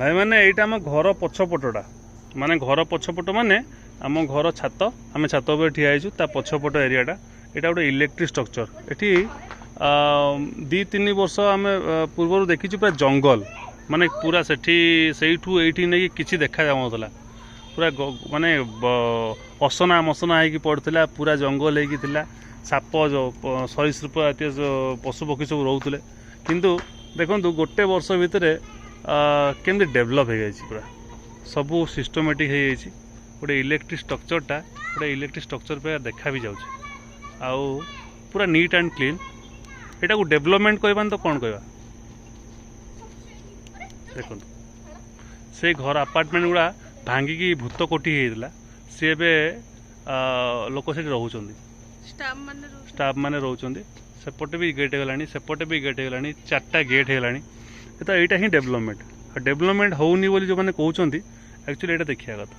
ଭାଇମାନେ, ଏଇଟା ଆମ ଘର ପଛପଟଟା। ମାନେ ଘର ପଛପଟ ମାନେ ଆମ ଘର ଛାତ, ଆମେ ଛାତ ଉପରେ ଠିଆ ହେଇଛୁ, ତା ପଛପଟ ଏରିଆଟା। ଏଇଟା ଗୋଟେ ଇଲେକ୍ଟ୍ରିକ୍ ଷ୍ଟ୍ରକ୍ଚର। ଏଠି 2-3 ବର୍ଷ ଆମେ ପୂର୍ବରୁ ଦେଖିଛୁ ପୁରା ଜଙ୍ଗଲ, ମାନେ ପୁରା ସେଠି ସେଇଠୁ ଏଇଠି ନେଇକି କିଛି ଦେଖାଯାଉନଥିଲା। ପୁରା ମାନେ ଅସନା ମସନା ହେଇକି ପଡ଼ିଥିଲା, ପୁରା ଜଙ୍ଗଲ ହେଇକି ଥିଲା। ସାପ, ସରୀସୃପ ଜାତୀୟ ପଶୁ ପକ୍ଷୀ ସବୁ ରହୁଥିଲେ। କିନ୍ତୁ ଦେଖନ୍ତୁ, ଗୋଟେ ବର୍ଷ ଭିତରେ କେମିତି ଡେଭଲପ୍ ହେଇଯାଇଛି, ପୁରା ସବୁ ସିଷ୍ଟମେଟିକ୍ ହେଇଯାଇଛି। ଗୋଟେ ଇଲେକ୍ଟ୍ରିକ୍ ଷ୍ଟ୍ରକ୍ଚରଟା ଗୋଟେ ଇଲେକ୍ଟ୍ରିକ୍ ଷ୍ଟ୍ରକ୍ଚର ପୁରା ଦେଖା ବି ଯାଉଛି ଆଉ ପୁରା ନିଟ୍ ଆଣ୍ଡ କ୍ଲିନ୍। ଏଟାକୁ ଡେଭଲପମେଣ୍ଟ କହିବାନି ତ କ'ଣ କହିବା? ଦେଖନ୍ତୁ, ସେ ଘର ଆପାର୍ଟମେଣ୍ଟ ଗୁଡ଼ା ଭାଙ୍ଗିକି ଭୂତ କୋଠି ହେଇଯାଇଥିଲା। ସିଏ ଏବେ ଲୋକ ସେଠି ରହୁଛନ୍ତି। ଷ୍ଟାଫ୍ ମାନେ ରହୁଛନ୍ତି। ଷ୍ଟାଫ୍ ମାନେ ରହୁଛନ୍ତି। ସେପଟେ ବି ଗେଟ୍ ହେଇଗଲାଣି, ସେପଟେ ବି ଗେଟ୍ ହେଇଗଲାଣି, ଚାରିଟା ଗେଟ୍ ହେଇଗଲାଣି। ତ ଏଇଟା ହିଁ ଡେଭଲପମେଣ୍ଟ। ଆଉ ଡେଭଲପମେଣ୍ଟ ହେଉନି ବୋଲି ଯେଉଁମାନେ କହୁଛନ୍ତି, ଆକ୍ଚୁଆଲି ଏଇଟା ଦେଖିବା କଥା।